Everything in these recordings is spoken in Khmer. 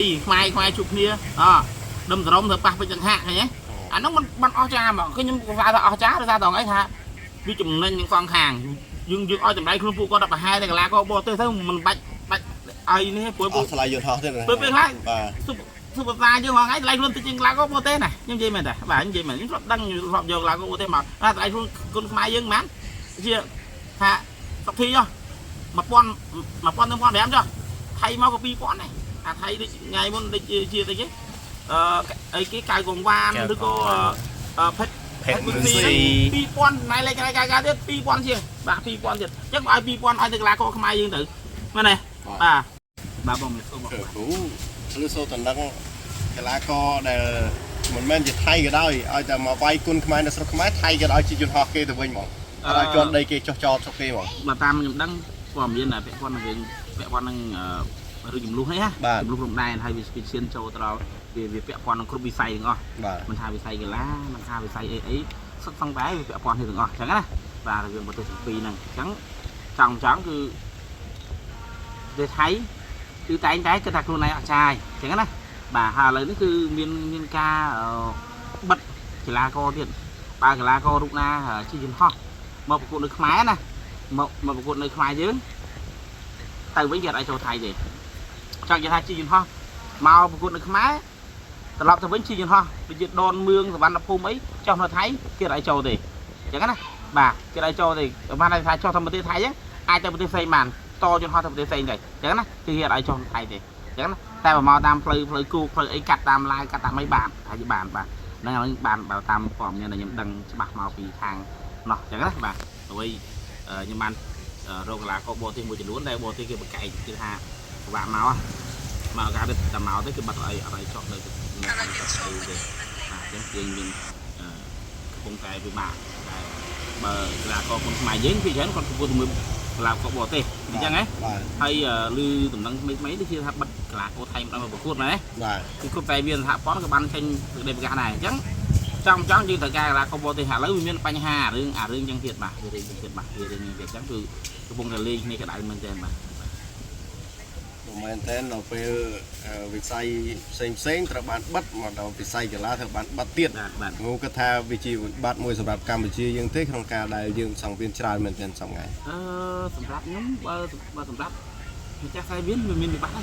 ខ្មែរខ្មែរជួបគ្នាអដឹមសរំធ្វើប៉ះពេជ្រចង្ហាក់ឃើញទេអាហ្នឹងมันมันអស់ចាហ្មងគឺខ្ញុំក៏ថាអស់ចាដោយសារតងអីថាវាចំណេញទាំងសងខាងយើងយើងឲ្យតម្លៃខ្លួនពួកគាត់ដល់ប្រហែលតែកីឡាករបរទេសទៅមិនបាច់បាច់ឲ្យនេះព្រោះ អស់ថ្លៃយន្តហោះទៀតណា ពេលពេលខ្លះ បាទ ស៊ុបស៊ុបតាយើងហងៃតម្លៃខ្លួនតិចជាងកីឡាករបរទេសណាខ្ញុំនិយាយមែនតាបាទខ្ញុំនិយាយមែនខ្ញុំធ្លាប់ដឹងធ្លាប់យកកីឡាករបរទេសមកថាតម្លៃខ្លួនគុណខ្មែរយើងហ្មងជាថាសុកធីចុះ1000 1000ទៅ1500ចុះថៃមកក៏2000ដែរអាថៃដូចថ្ងៃមុនដូចជាទៅគេអឺអីគេកៅកងវ៉ានឬក៏ផិត ភេទ មុនស៊ី2000ណៃលេខកៅកៅទៀត2000ជាងបាទ2000ទៀតអញ្ចឹងឲ្យ2000ឲ្យទៅកីឡាករខ្មែរយើងទៅមែនទេបាទបាទបងមានស្គាល់បង គ្រូឬសូតណ្ដឹងកីឡាករដែលមិនមែនជាថៃក៏ដោយឲ្យតែមកវាយគុណខ្មែរនៅស្រុកខ្មែរថៃក៏ដោយជាយន្តហោះគេទៅវិញហ្មងអត់ឲ្យជាន់ដីគេចុះចោលស្រុកគេហ្មង បើតាមខ្ញុំដឹងព័ត៌មានពាក់ព័ន្ធនឹងរឿងពាក់ព័ន្ធនឹងរឿងចំនួននេះណាចំនួនព្រំដែនហើយវាស្ពីឈានចូលទៅដល់វាវាពាក់ព័ន្ធនឹងគ្រប់វិស័យទាំងអស់ បាទ មិនថាវិស័យកីឡាមិនថាវិស័យអីអីសុទ្ធសឹងតែវាពាក់ព័ន្ធគ្នាទាំងអស់អញ្ចឹងណាបាទរឿងប្រទេសទាំងពីរហ្នឹងអញ្ចឹងចង់ចង់គឺប្រទេសថៃគឺតែងតែគិតថាខ្លួនឯងអត់ចាយអញ្ចឹងណាបាទហើយឥឡូវនេះគឺមានមានការបិទកីឡាករទៀតបើកីឡាកររូបណាជិះយន្តហោះមកប្រកួតនៅខ្មែរណាមកមកប្រកួតនៅខ្មែរយើងទៅវិញគេអត់ឲ្យចូលថៃទេចង់និយាយថាជិះយន្តហោះមកប្រកួតនៅខ្មែរត្រឡប់ទៅវិញជិះយន្តហោះដូចជាដនមឿងសវណ្ណភូមិអីចុះនៅថៃគេអត់ឲ្យចូលទេអញ្ចឹងណាបាទគេអត់ឲ្យចូលទេបានន័យថាចុះទៅប្រទេសថៃហ្នឹងអាចទៅប្រទេសផ្សេងបានតយន្តហោះទៅប្រទេសផ្សេងទៅអញ្ចឹងណាគឺគេអត់ឲ្យចុះនៅថៃទេអញ្ចឹងណាតែបើមកតាមផ្លូវផ្លូវគោកផ្លូវអីកាត់តាមឡាវកាត់តាមអីបានហើយបានបាទហ្នឹងហើយបានបើតាមព័ត៌មានដែលខ្ញុំដឹងច្បាស់មកពីខាងនោះអញ្ចឹងណាបាទព្រោះខ្ញុំបានរកកីឡាករបរទេសមួយចំនួនដែលបរទេសគេប្រកែកគេថាពិបាកមកមកឱកាសទៅតែមកទៅគឺបាត់អីអត់ឲ្យចុះនៅនៅខាងទៅទេបាទអញ្ចឹងយើងមានកំពុងតែពិបាកតែបើកីឡាករគុនខ្មែរយើងពីច្រើនគាត់ប្រកួតជាមួយកីឡាករបរទេសអញ្ចឹងហ៎ បាទ ហើយឮតំណែងថ្មីថ្មីដូចជាថាបិទកីឡាករថៃមិនឲ្យមកប្រកួតមែនទេ បាទ គឺគ្រប់តែមានសហព័ន្ធក៏បានចេញសេចក្តីប្រកាសដែរអញ្ចឹងចង់ចង់យើងត្រូវការកីឡាករបរទេសឥឡូវវាមានបញ្ហារឿងអារឿងអញ្ចឹងទៀតបាទវារឿងអញ្ចឹងទៀតបាទវារឿងនេះទៀតអញ្ចឹងគឺកំពុងតែលេងគ្នាក្តៅមែនទែនបាទ មិនមែនទេដល់ពេលវិស័យផ្សេងផ្សេងត្រូវបានបិទមកដល់វិស័យកីឡាត្រូវបានបិទទៀត បាទបាទ ខ្ញុំគិតថាវាជាវិបត្តិមួយសម្រាប់កម្ពុជាយើងទេក្នុងការដែលយើងសង្វៀនច្រើនមែនទែនសប្តាហ៍ អឺសម្រាប់ខ្ញុំបើបើសម្រាប់ម្ចាស់ខ្សែវៀនវាមានវិបត្តិហើយ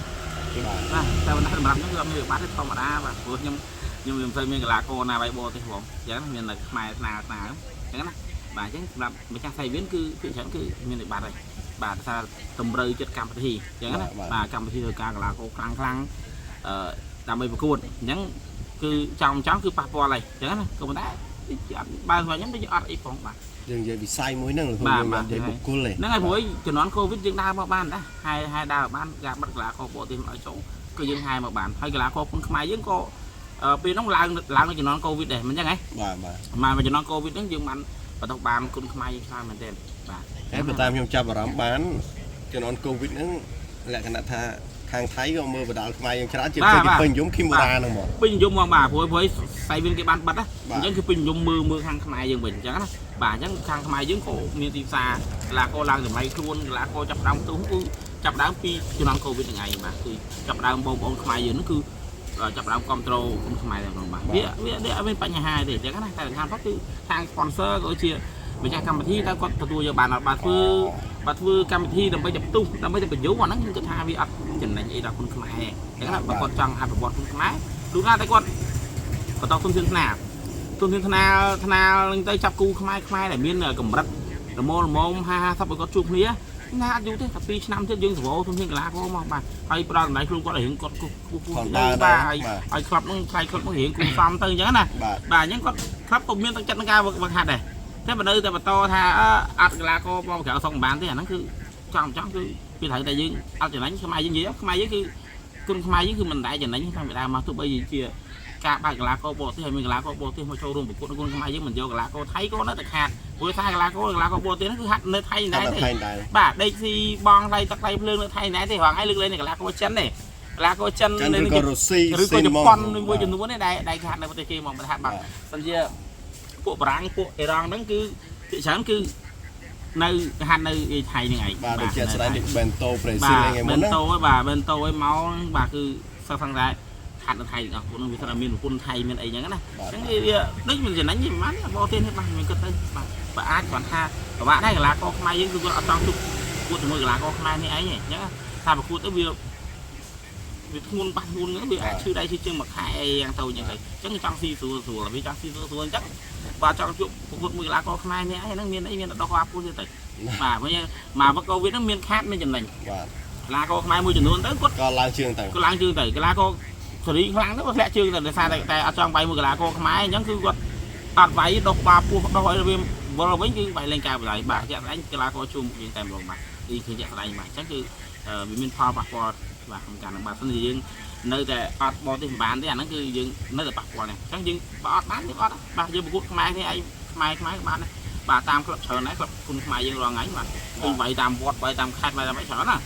បាទ បាទតែបណ្ដាសម្រាប់ខ្ញុំគឺអត់មានវិបត្តិទេធម្មតាបាទព្រោះខ្ញុំខ្ញុំមិនសូវមានកីឡាករណាវាយបទេផងអញ្ចឹងមានតែខ្មែរស្នាលស្នាលអញ្ចឹងណាបាទអញ្ចឹងសម្រាប់ម្ចាស់ខ្សែវៀនគឺភាគច្រើនគឺមានវិបត្តិហើយបាទដោយសារតម្រូវចិត្តកម្មវិធីអញ្ចឹងណាបាទកម្មវិធីធ្វើការកីឡាករខ្លាំងខ្លាំងអឺដើម្បីប្រកួតអញ្ចឹងគឺចង់ចង់គឺប៉ះពាល់ហើយអញ្ចឹងណាក៏ប៉ុន្តែដូចជាអត់បើសម្រាប់ខ្ញុំដូចជាអត់អីផងបាទ យើងនិយាយវិស័យមួយហ្នឹងលោក បាទបាទ យើងនិយាយបុគ្គលទេ ហ្នឹងហើយព្រោះជំនាន់កូវីដយើងដើរមកបានដែរហែហែដើរបានការបិទកីឡាករបរទេសមិនឲ្យចូលគឺយើងហែមកបានហើយកីឡាករគុនខ្មែរយើងក៏ពេលហ្នឹងឡើងឡើងនៅជំនាន់កូវីដដែរមិនអញ្ចឹងហ៎ បាទបាទ មកជំនាន់កូវីដហ្នឹងយើងបានបន្ទោសបានគុនខ្មែរយើងច្រើនមែនទែនបាទ ហើយបើតាមខ្ញុំចាប់អារម្មណ៍បានជំនាន់កូវីដហ្នឹងលក្ខណៈថាខាងថៃក៏មើលបដាលខ្មែរយើងច្រើនជាពិសេសគេពេញនិយមឃីមូរ៉ាហ្នឹងហ្មង ពេញនិយមមកបាទព្រោះព្រោះសៃវិញគេបានបិទណា បាទ អញ្ចឹងគឺពេញនិយមមើលមើលខាងខ្មែរយើងវិញអញ្ចឹងណាបាទអញ្ចឹងខាងខ្មែរយើងក៏មានទីផ្សារកីឡាករឡើងតម្លៃខ្លួនកីឡាករចាប់ដើមផ្ទុះគឺចាប់ដើមពីជំនាន់កូវីដហ្នឹងឯងបាទគឺចាប់ដើមបងប្អូនខ្មែរយើងហ្នឹងគឺចាប់ដើមគ្រប់ត្រូលគុនខ្មែរតែម្ដងបាទវាវាវាអត់មានបញ្ហាទេអញ្ចឹងណាតែសំខាន់ផងគឺខាង sponsor ក៏ដូចជាម្ចាស់កម្មវិធីតើគាត់ទទួលយកបានអត់បាទធ្វើបាទធ្វើកម្មវិធីដើម្បីតែផ្ទុះដើម្បីតែបញ្យូអាហ្នឹងខ្ញុំគិតថាវាអត់ចំណេញអីដល់គុនខ្មែរទេអញ្ចឹងណាបើគាត់ចង់អភិវឌ្ឍគុនខ្មែរលុះណាតែគាត់បន្តទុនធានថ្នាលទុនធានថ្នាលថ្នាលនឹងទៅចាប់គូខ្មែរខ្មែរដែលមានកម្រិតល្មមល្មម50 50ឲ្យគាត់ជួបគ្នាណាអត់យូរទេតែ2ឆ្នាំទៀតយើងសវោទុនធានកីឡាករមកបាទហើយផ្ដល់តម្លៃខ្លួនគាត់ឲ្យរៀងគាត់គូគូគូ ផងដើរ បាទ ដែរ ឲ្យឲ្យក្លឹបហ្នឹងថ្លៃក្លឹបហ្នឹងរៀងគូសំទៅអញ្ចឹងណា បាទ បាទអញ្ចឹងគាត់ក្លឹបក៏មានទឹកចិត្តក្នុងការវឹកហាត់ដែរតែបើនៅតែបន្តថាអឺអត់កីឡាករមកក្រៅស្រុកមិនបានទេអាហ្នឹងគឺចង់ចង់គឺពីត្រូវតែយើងអត់ចំណេញខ្មែរយើងនិយាយខ្មែរយើងគឺគុណខ្មែរយើងគឺមិនដែលចំណេញតាំងពីដើមមកទោះបីជាការបើកកីឡាករបរទេសឲ្យមានកីឡាករបរទេសមកចូលរួមប្រកួតគុណខ្មែរយើងមិនយកកីឡាករថៃក៏នៅតែខាតព្រោះថាកីឡាករកីឡាករបរទេសហ្នឹងគឺហាត់នៅថៃ តែ ដែរទេ ថៃដែរ បាទដេកស៊ីបងថ្លៃទឹកថ្លៃភ្លើងនៅថៃដែរទេរងឯងលើកលែងកីឡាករចិនទេកីឡាករចិន ចិនឬក៏រុស្ស៊ី ឬក៏ជ ស៊ីម៉ង ប៉ុនមួយចំនួននេះដែលដែលខាត់នៅប្រទេសគេមកមិនថាបាទសិនជាពួកបារាំងពួកអ៊ីរ៉ង់ហ្នឹងគឺភាគច្រើនគឺនៅហាត់នៅថៃហ្នឹងឯង បាទដូចជាស្ដែងដូចបេនតូប្រេ បា ស៊ីលអីថ្ងៃ ទបេ មុនណា នតូឯងបាទបេនតូឯងមកបាទគឺ សឹងតែខាត់នៅថៃទាំងអស់ពួកនោះវាថាមានប្រពន្ធថៃមានអីចឹងណាអញ្ចឹងវាដូចមិនចំណេញទេប្រហែលបរទេសនេះបាទមិនគិតទៅបាទបើអាចគ្រាន់ថាពិបាកដែរកីឡាករខ្មែរយើងគឺគាត់អត់ចង់ជួបប្រកួតជាមួយកីឡាករខ្មែរនេះឯងទេអញ្ចឹងថាប្រកួតទៅវាវាធ្ងន់ប៉ះធ្ងន់វាអាចឈឺដៃឈឺជើងមួយខែអីយ៉ាងទៅអញ្ចឹងទៅអញ្ចឹងចង់ស៊ីស្រួលស្រួលវាចង់ស៊ីស្រួលស្រួលអញ្ចឹងបើចង់ជួបប្រកួតមួយកីឡាករខ្មែរនេះឯងហ្នឹងមានអីមានដោះក្បាលពោះទៀតទៅបាទវិញមកវឹកកូវីដហ្នឹងមានខាតមានចំណេញ បាទ កីឡាករខ្មែរមួយចំនួនទៅគាត់ ក៏ឡើងជើងទៅ ក៏ឡើងជើងទៅកីឡាករសេរីខ្លាំងទៅក៏ធ្លាក់ជើងទៅដោយសារតែតែអត់ចង់វាយមួយកីឡាករខ្មែរអញ្ចឹងគឺគាត់អត់វាយដោះក្បាលពោះដោះឲ្យវាវល់វិញគឺវាយលេងការបន្លាយបាទជាក់ស្ដែងកីឡាករជួមយើងតែម្ដងបាទនេះគឺជាក់ស្ដែងបាទអញ្ចឹងគឺវាមានផលប៉ះពាល់បាទក្នុងការនឹងបាទសិនជាយើងនៅតែអត់បរទេសមិនបានទេអាហ្នឹងគឺយើងនៅតែប៉ះពាល់ដែរអញ្ចឹងយើងបើអត់បានយើងអត់បាទយើងប្រកួតខ្មែរនេះឯងខ្មែរខ្មែរក៏បានដែរបាទតាមក្លឹបច្រើនដែរក្លឹបគុណខ្មែរយើងរាល់ថ្ងៃបាទគឺវាយតាមវត្តវាយតាមខេត្តវាយតាមអីច្រើនណា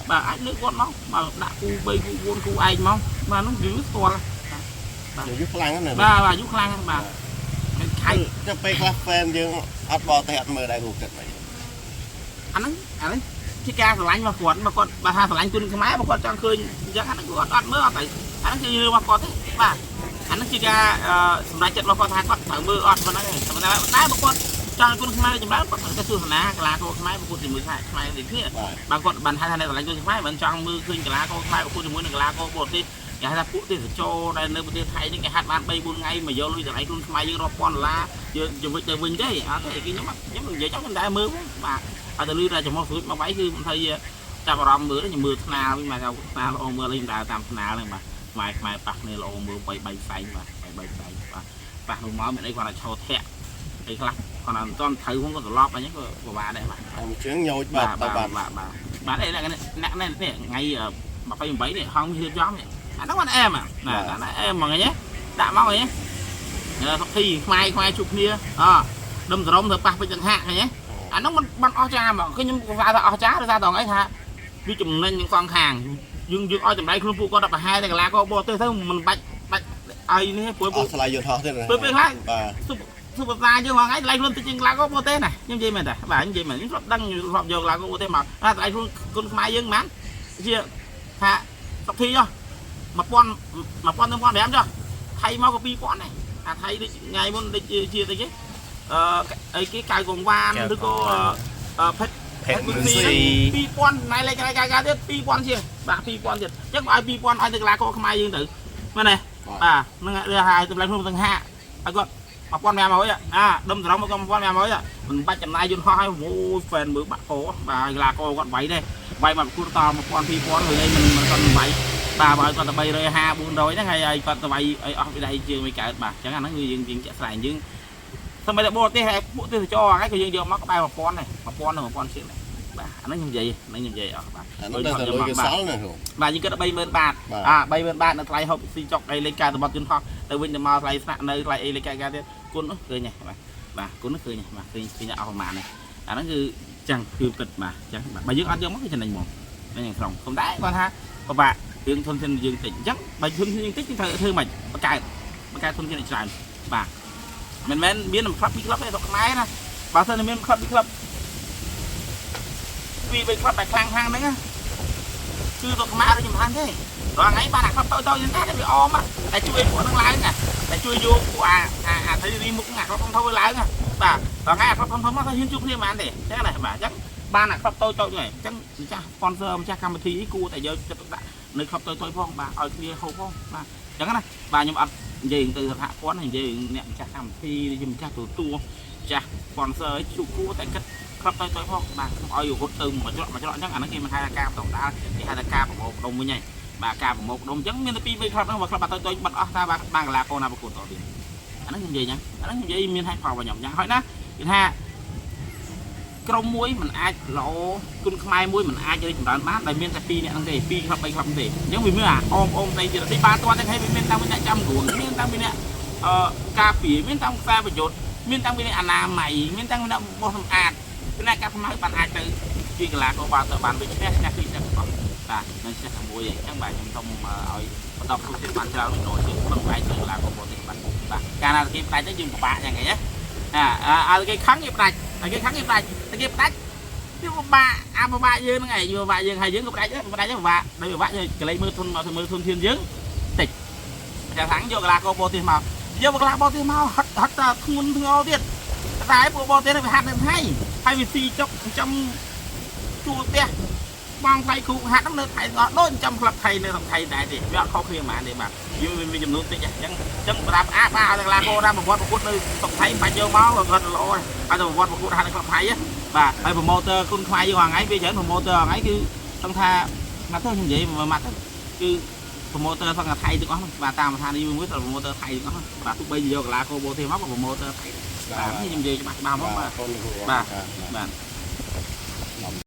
បាទអាចលើកគាត់មកបាទដាក់គូ3គូ4គូឯងមកបាទនោះយឺស្គាល់ យូរខ្លាំងណាស់ បាទបាទយូរខ្លាំងបាទខៃ ចាំពេលខ្លះ fan យើងអត់បរទេសអត់មើលដែរគូគិតមិន អាហ្នឹងអាហ្នឹងជាការស្រឡាញ់របស់គាត់បើគាត់បើថាស្រឡាញ់គុណខ្មែរបើគាត់ចង់ឃើញអញ្ចឹងអាហ្នឹងគាត់អត់មើលអត់ទៅអាហ្នឹងគឺរឿងរបស់គាត់ទេបាទអាហ្នឹងជាការសម្រេចចិត្តរបស់គាត់ថាគាត់ត្រូវមើលអត់ប៉ុណ្ណឹងឯងតែតែបើគាត់ចង់គុណខ្មែរចម្រើនគាត់ត្រូវតែទស្សនាកីឡាករខ្មែរប្រកួតជាមួយខ្មែរដូចគ្នា បាទ បើគាត់បានហៅថាអ្នកស្រឡាញ់គុណខ្មែរមិនចង់មើលឃើញកីឡាករខ្មែរប្រកួតជាមួយនឹងកីឡាករបរទេសគេហៅថាពួកទេសចរដែលនៅប្រទេសថៃនេះគេហាត់បាន3 4ថ្ងៃមកយកលុយតម្លៃខ្លួនខ្មែរយើងរាប់ពាន់ដុល្លារយើងជំវិញទៅវិញទេអត់ទេគេខ្ញុំខ្ញុំនិយាយចង់ខ្ញុំដែរមើលបាទអត់ទៅលឺថាចំហស្រួចមកវាយគឺមិនថាចាប់អារម្មណ៍មើលខ្ញុំមើលថ្នាលវិញបាទថាថ្នាលល្អមើលលេងដើរតាមថ្នាលហ្នឹងបាទខ្មែរខ្មែរប៉ះគ្នាល្អមើលបីបីផ្សែងបាទបីបីផ្សែងបាទប៉ះនោះមកមានអីគាត់ថាឆោធាក់អីខ្លះគាត់ថាមិនទាន់ត្រូវហ្នឹងក៏ត្រឡប់អញ្ចឹងក៏ពិបាកដែរបាទ តាមជើងញោចបាទទៅបាទ បាទបាទបាទនេះអ្នកអ្នកនេះថ្ងៃ28នេះហងរៀបចំនេះអាហ្នឹងបានអែមណាណាអែមហ្មងហ្នឹងដាក់មកហ្នឹងសុខធីខ្មែរខ្មែរជួបគ្នាអដឹមសរំធ្វើប៉ះពេជ្រចង្ហាក់ឃើញទេអាហ្នឹងมันបានអស់ចាហ្មងគឺខ្ញុំថាអស់ចាដោយសារតងអីថាវាចំណេញទាំងសងខាងយើងយើងឲ្យតម្លៃខ្លួនពួកគាត់ដល់ប្រហែលតែកីឡាករបរទេសទៅមិនបាច់បាច់ឲ្យនេះព្រោះ អស់ថ្លៃយន្តហោះទៀត ពេលពេលខ្លះ បាទ ស៊ុបស៊ុបតាយើងហ្នឹងឯងតម្លៃខ្លួនតិចជាងកីឡាករបរទេសណាខ្ញុំនិយាយមែនតាបាទខ្ញុំនិយាយមែនខ្ញុំធ្លាប់ដឹងធ្លាប់យកកីឡាករបរទេសមកថាតម្លៃខ្លួនគុណខ្មែរយើងហ្មងជាថាសុកធីចុះ1000 1000ទៅ1500ចុះថៃមកក៏2000ដែរអាថៃដូចថ្ងៃមុនដូចជាទៅគេអឺអីគេកៅកងវ៉ានឬក៏ផិត ភេទមុនស៊ី 2000ណៃលេខក្រៃកាកាទៀត2000ជាងបាទ2000ទៀតអញ្ចឹងបើឲ្យ2000ឲ្យទៅកីឡាករខ្មែរយើងទៅមែនទេបាទហ្នឹងវាឲ្យតម្លៃខ្លួនទាំងហាឲ្យគាត់1500អាដុំសរងមកក៏1500មិនបាច់ចំណាយយន្តហោះឲ្យអូយហ្វេនមើលបាក់កបាទកីឡាករគាត់វាយទេវាយមកប្រកួតត1000 2000ហើយមិនមិនគាត់មិនវាយបាទបើឲ្យគាត់ទៅ350 400ហ្នឹងហើយឲ្យគាត់ទៅវាយឲ្យអស់ពីដៃជើងមិនកើតបាទអញ្ចឹងអាហ្នឹងគឺយើងយើងចាក់ស្រែងយើងសម្បីតែបរទេសពួកទេសចរហ្នឹងក៏យើងយកមកក្បែរ1000ដែរ1000ទៅ1000ជាងដែរបាទអាហ្នឹងខ្ញុំនិយាយហ្នឹងខ្ញុំនិយាយអស់បាទ អានោះតែលុយគេសល់ណាគ្រូ បាទយើងគិត30000បាត បាទ អា30000បាតនៅថ្លៃហូបស៊ីចុកអីលេខការសម្បត្តិយន្តហោះទៅវិញទៅមកថ្លៃស្នាក់នៅថ្លៃអីលេខការការទៀតគុណនោះឃើញទេបាទបាទគុណនោះឃើញទេបាទឃើញឃើញអស់ប្រហែលនេះអាហ្នឹងគឺចឹងគឺពិតបាទចឹងបាទបើយើងអត់យកមកគឺចំណេញហ្មងហ្នឹងយ៉ាងត្រង់ខ្ញុំដែរគាត់ថាពិបាករឿងធនធានយើងតិចអញ្ចឹងបើធនធានយើងតិចយើងត្រូវធ្វើម៉េចបង្កើតបង្កើតធនធានឲ្យច្រើនបាទមិនមែនមានក្លឹបពីរក្លឹបទេស្រុកខ្មែរណាបើសិនជាមានក្លឹបពីរក្លឹបពីរបីក្លឹបតែខ្លាំងខ្លាំងហ្នឹងណា គឺទៅខ្មែរដូចចំហាន់ទេរាល់ថ្ងៃបានអាក្លឹបតូចតូចហ្នឹងតែវាអមតែជួយពួកហ្នឹងឡើងណាតែជួយយកពួកអាអាអាត្រីរីមុខអាក្លឹបធំធំឲ្យឡើងណាបាទរាល់ថ្ងៃអាក្លឹបធំធំមកទៅហ៊ានជួបគ្នាមិនបានទេអញ្ចឹងណាបាទអញ្ចឹងបានអាក្លឹបតូចតូចហ្នឹងអញ្ចឹងម្ចាស់ sponsor ម្ចាស់កម្មវិធីគួរតែយកចិត្តទុកដាក់នៅក្លឹបតូចតូចផងបាទឲ្យគ្នាហូបផងបាទអញ្ចឹងណាបាទខ្ញុំអត់និយាយទៅសហព័ន្ធនិយាយអ្នកម្ចាស់កម្មវិធីឬម្ចាស់ទូទួលម្ចាស់ sponsor ឲ្យជួបគួរតែគិតក្លឹបតូចតូចផងបាទកុំឲ្យរត់ទៅមួយច្រកមួយច្រកអញ្ចឹងអាហ្នឹងគេមិនហៅថាការបន្តដាលគេហៅថាការប្រមូលផ្ដុំវិញហើយបាទការប្រមូលផ្ដុំអញ្ចឹងមានតែពីរបីក្លឹបហ្នឹងបើក្លឹបបាត់តូចតូចបាត់អស់ថាបានកីឡាករណាប្រកួតតទៀតអាហ្នឹងខ្ញុំនិយាយអញ្ចឹងអាហ្នឹងខ្ញុំនិយាយមានហេតុផលរបស់ខ្ញុំអញ្ចឹងហើយណាគេថាក្រុមមួយមិនអាចល្អគុណខ្មែរមួយមិនអាចរីកចម្រើនបានដែលមានតែ2នាក់ហ្នឹងទេ2ក្លឹប3ក្លឹបហ្នឹងទេអញ្ចឹងវាមានអាអមអមផ្សេងទៀតទីបាទាត់ហ្នឹងហើយវាមានតាំងពីអ្នកចាំគ្រួនមានតាំងពីអ្នកអឺការពារមានតាំងខ្សែប្រយុទ្ធមានតាំងពីអ្នកអនាម័យមានតាំងពីអ្នកបោះសម្អាតពីអ្នកកាត់ខ្មៅបានអាចទៅជាកីឡាករបានទៅបានដូចឈ្នះឈ្នះគឺឈ្នះទាំងអស់បាទនឹងឈ្នះតែមួយឯងអញ្ចឹងបាទខ្ញុំសូមឲ្យបន្តគ្រូទៀតបានច្រើនចំណុចជាងពឹងផ្អែកលើកីឡាករបរទេសបាទបាទកាលណាគេផ្ដាច់ទៅយើងពិបាកយ៉ាងហ្នឹងណាអាគេខឹងគេផ្ដាច់តែគេខឹងគេផ្ដាច់តែគេផ្ដាច់ វាពិបាកអាពិបាកយើងហ្នឹងឯងពិបាកយើងហើយយើងក៏ផ្ដាច់ដែរផ្ដាច់ដែរពិបាកដោយពិបាកយើងកលេចមើលធនមកទៅមើលធនធានយើងតិចចាំខាងយកកីឡាករបរទេសមកយកកីឡាបរទេសមកហត់ហត់តែធ្ងន់ធ្ងរទៀតតែពួកបរទេសនេះវាហាត់នៅថៃហើយវាស៊ីចុកចិញ្ចឹមជួលផ្ទះបងថ្លៃគ្រូហាត់ហ្នឹងនៅថៃទាំងអស់ដូចចិញ្ចឹមក្លឹបថៃនៅក្នុងថៃដែរទេវាអត់ខុសគ្នាហ្មងទេបាទយើងមានចំនួនតិចអញ្ចឹងអញ្ចឹងប្រាប់អាបាទឲ្យកីឡាករតាមប្រវត្តិប្រកួតនៅស្រុកថៃមិនបាច់យកមកគាត់ល្អហើយតែប្រវត្តិប្រកួតហាត់នៅក្លឹបថៃបាទហើយ promoter គុណខ្មែរយើងថ្ងៃវាច្រើន promoter ថ្ងៃគឺសឹងថាមកទៅខ្ញុំនិយាយមួយម៉ាត់ទៅគឺ promoter សឹងថាថៃទាំងអស់ហ្នឹងបាទតាមស្ថានីយ៍មួយៗ promoter ថៃទាំងអស់បាទទោះបីជាយកកីឡាករបរទេសមក promoter ថៃបាទខ្ញុំនិយាយច្បាស់ច្បាស់ហ្មងបាទ កូនលោកគ្រូ បាទ បាទ បាទ។